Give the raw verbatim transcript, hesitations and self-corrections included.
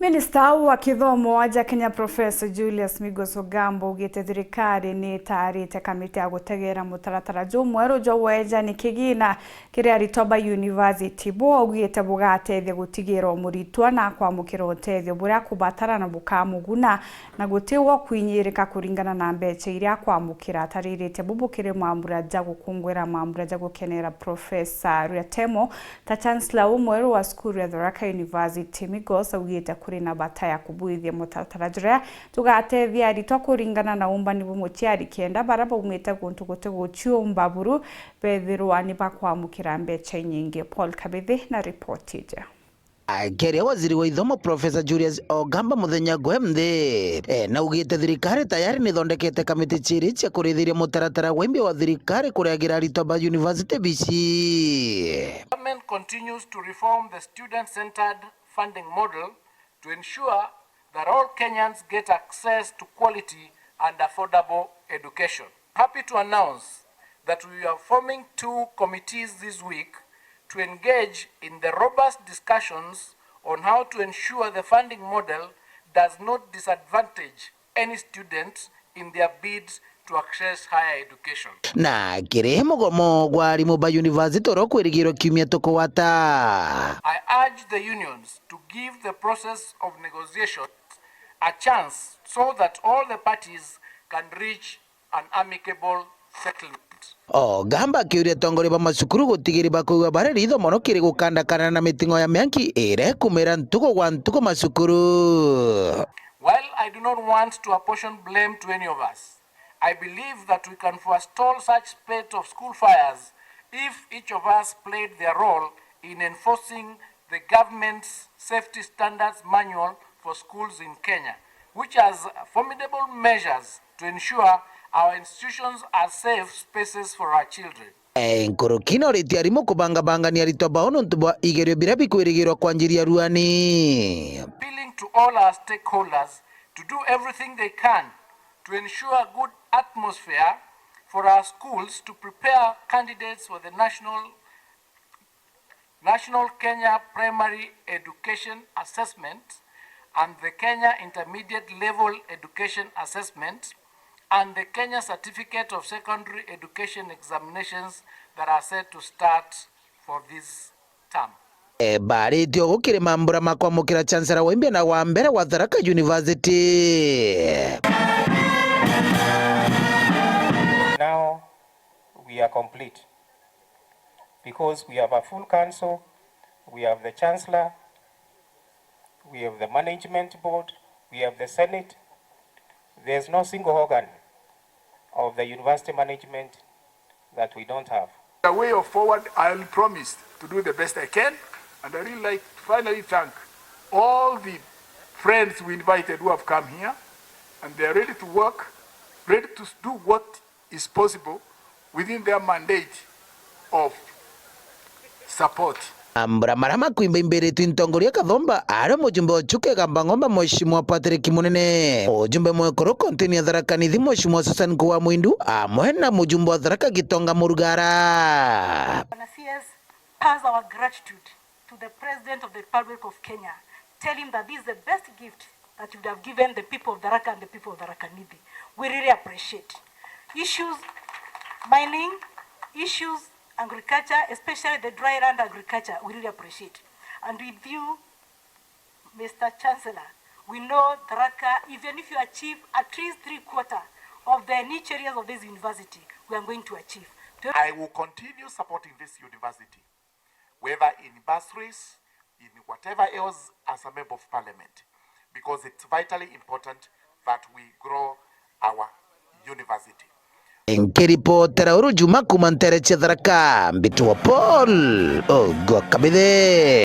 Minista wa kithomo aja Kenya, Professor Julius Migos Ogamba, augite thirikari ni itaarite kamiti ya gutegeera mutaratara jumweru jwa weejani kigina kiri aritwa ba university, bu augite bugatethia gutigira umuritwa na kwamukira utethio buria akubatara na bukamuguna, na guti gwa kwinyirika kuringana na mbecha iria akwamukira. Atariritie bubu kiri mambura ja gukungwira mambura ja gukenera Professor Riatemo ta Chancellor umweru wa cukuru ya Tharaka University. Migos augite kuri na bata ya kubuithia mutaratara juria jugatethia aritwa kuringana na umbani bwa muciari, kenda baria baumite guntu guti guciumba buru bethirwa ni bakwamukira mbecha inyingi. Paul Kabithi na ripoti iji. Akiaria waziri wa ithomo Professor Julius Ogamba muthenya gwe nthi, e, naugite thirikari tayari nithondekete kamiti ciiri cia kurithiria mutaratara wa imbi wa thirikari kuriagira aritwa ba university B C. Government continues to reform the student-centered funding model to ensure that all Kenyans get access to quality and affordable education. Happy to announce that we are forming two committees this week to engage in the robust discussions on how to ensure the funding model does not disadvantage any student in their bid to access higher education. Na kiri mugomo gwa arimu ba university uria ukwirigirwa kiumia tukugwata. I urge the unions to give the process of negotiations a chance so that all the parties can reach an amicable settlement. Ogamba akiuria atongoria ba macukuru gutigiri bakwigua bari ritho mono kiri gukandakana na miting'o ya mianki iria ikumira ntuku gwa ntuku macukuru. While I do not want to apportion blame to any of us, I believe that we can forestall such spate of school fires if each of us played their role in enforcing the government's Safety Standards Manual for Schools in Kenya, which has formidable measures to ensure our institutions are safe spaces for our children. E, nkuruki na uritie arimu kubangabangania aritwa bao nontu bwa igerio biria bikwirigirwa kwanjiria ruani. Appealing to all our stakeholders to do everything they can to ensure a good atmosphere for our schools to prepare candidates for the national National Kenya Primary Education Assessment and the Kenya Intermediate Level Education Assessment and the Kenya Certificate of Secondary Education Examinations that are set to start for this term. E, baaritie o gukiri mambura ma kwamukira Chancellor wa imbi na wa mbere wa Tharaka University. Now we are complete. Because we have a full council, we have the chancellor, we have the management board, we have the senate. There's no single organ of the university management that we don't have. The way of forward, I'll promise to do the best I can, and I really like to finally thank all the friends we invited who have come here, and they are ready to work, ready to do what is possible within their mandate of support. Mambura maria makwimbaimbiritwe i ntongoria Kathomba, aria mujumbe wa Chuka Igamba Ng'omba, Mheshimiwa Patrick Munene, mujumbe mwekuru kaunti-ini ya Tharaka Nithi, Mheshimiwa Susan Kuwa Mwindu, amwe na mujumbe wa Tharaka Gitonga Murugara. Bwana C S, pass our gratitude to the President of the Republic of Kenya. Tell him that this is the best gift that you would have given the people of Tharaka and the people of Tharaka Nithi. We really appreciate. Issues, mining, issues, agriculture, especially the dry land agriculture, we really appreciate. And with you, Mister Chancellor, we know Tharaka, even if you achieve at least three quarter of the niche areas of this university, we are going to achieve. I will continue supporting this university, whether in bursaries, in whatever else as a member of parliament, because it's vitally important that we grow our university. Nkiripotera uru juma kuma ntere cia Tharaka, mbitwa Paul Ogwa Kabithe.